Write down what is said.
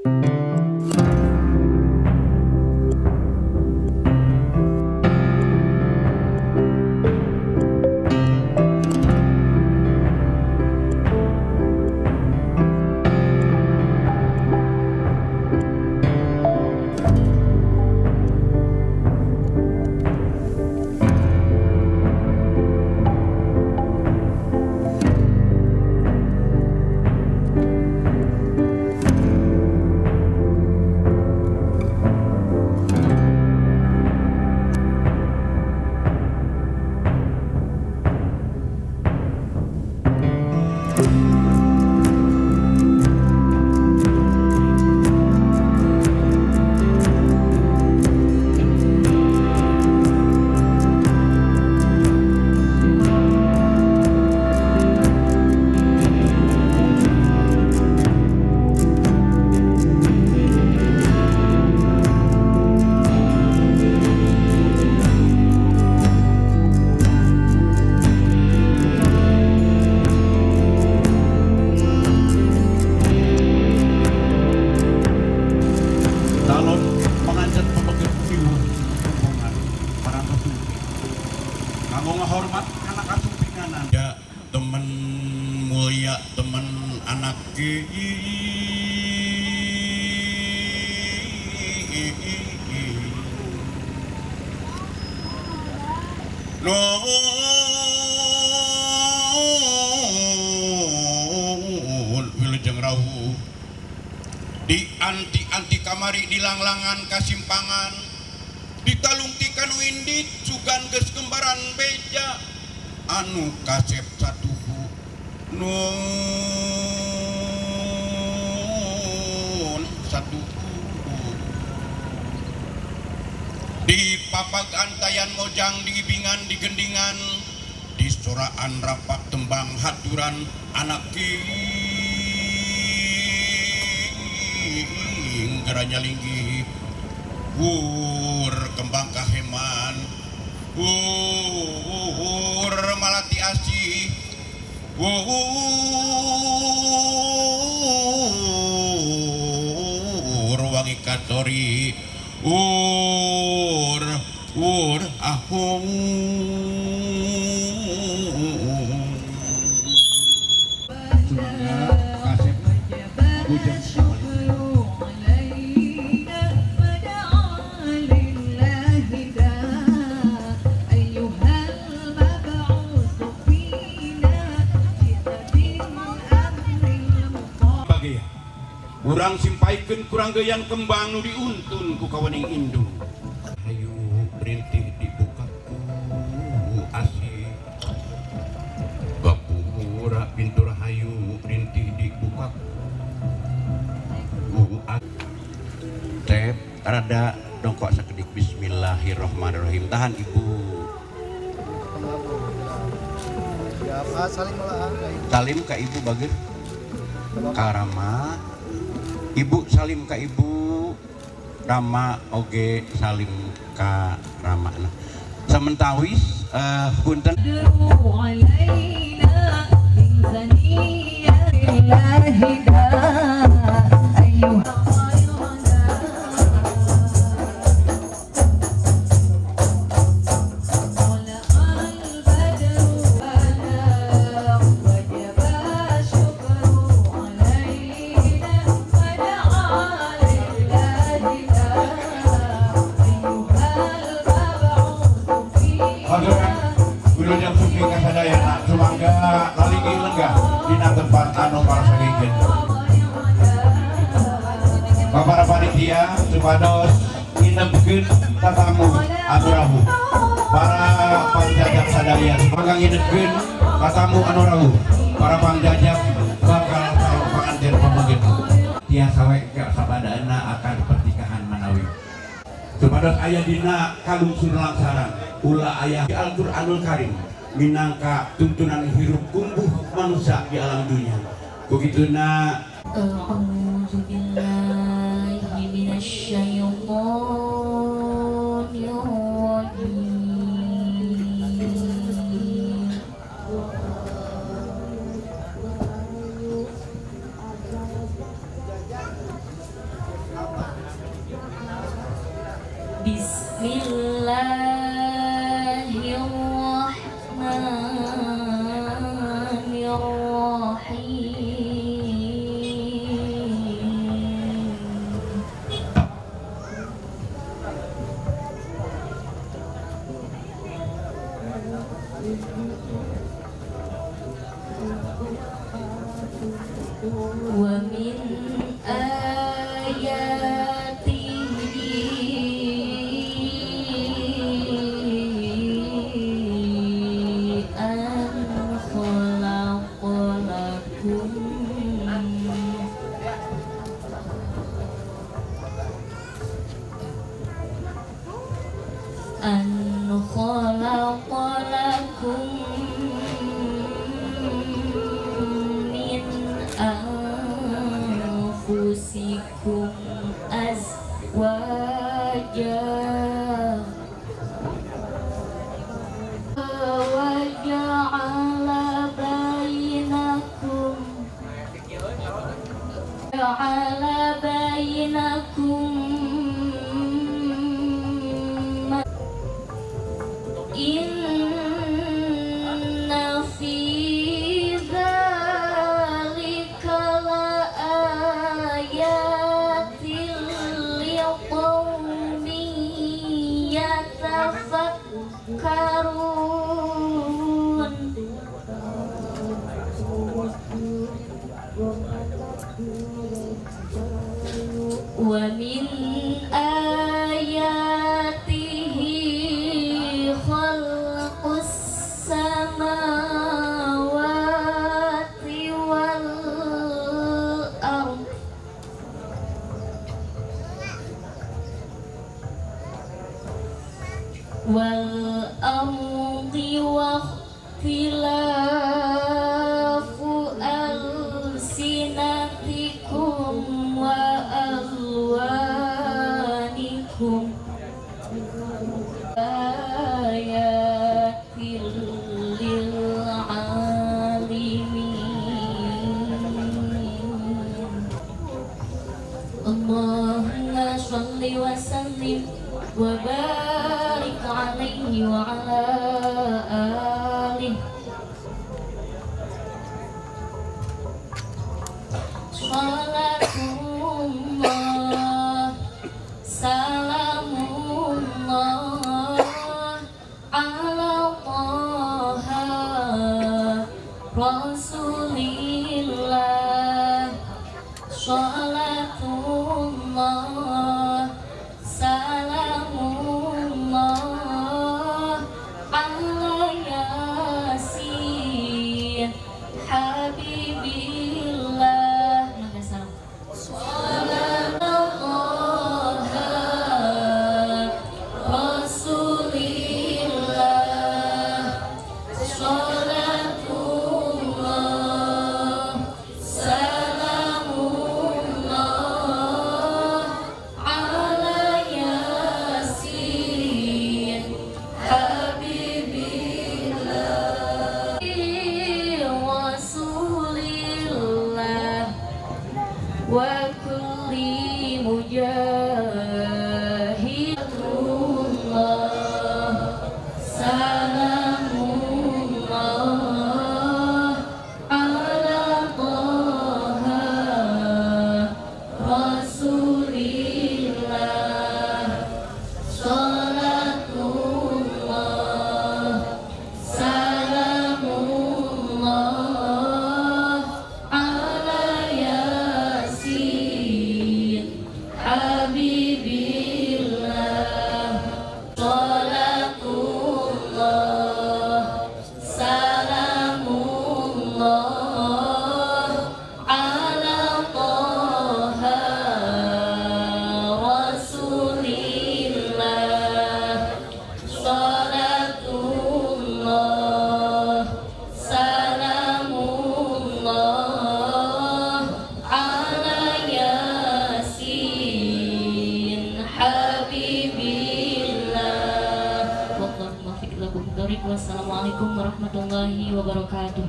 Nuhun wilujeng rawuh di anti-anti kamari di langlangan kasimpangan ditalungtikan windit sugan geus gembaran beja anu kasep satuhu nun satuhu di papag antayan mojang di ibingan di gendingan di soraan rapak tembang haturan anak king geranya linggih wur kembang kaheman wur malati asih wur wangi katori wur wur ahung. Urang simpaikeun kurang geuyan kembang nu diuntun ku kawening indung. Hayu rintih dibuka ku asih. Bapura pintu rahayu rintih dibuka ku asih. Tep rada dongkok sakedik bismillahirrahmanirrahim. Tahan ibu. Salim ka ibu bageur. Karama. Ibu salim ka ibu, Rama oge salim ka Rama. Nah, samentawis punten. Para panitia supados nginepkeun tatamu anu rawuh. Para pangjajab sadaya mangga nginepkeun tatamu anu rawuh. Para pangjajab bakal calon panganten pameget. Tiasa we sabadaeuna akan pernikahan manawi. Supados aya dina kalungsur langsaran ulah aya Al-Qur'anul Karim minangka tuntunan hirup kumbuh manusia di alam dunia. Kukituna أعوذ بالله من الشيطان الرجيم. Bismillahirrahmanirrahim. Wa min ayatihi an khalaqa lakum min anfusikum azwaja wa ja'ala bainakum inna fi dzalika laayatin liqaumin yatafakkarun. Wa min ayatihi khalqus samawati wal ard wa ikhtilafu alsinatikum wa alwanikum ayatil lil alimin. Allahumma shalli wa sallim wa barik alaihi wa ala alihi. Salatullah salamullah ala Taha Rasulillah. Salatullah salamullah ala Yasin Habibillah. Salatullah Rasulillah. Salatullah salamullah ala Yasin Habibillah Rasulillah wa kulli mujahidullah salamullah ala Taha Rasulillah. Salatullah salamullah ala Yasin Habibillah. Salatullah salamullah ala Taha Rasulillah. Salatullah salamullah ala Yasin Habibillah. Wallahu muwaffiq lakum. Wassalamualaikum warahmatullahi wabarakatuh.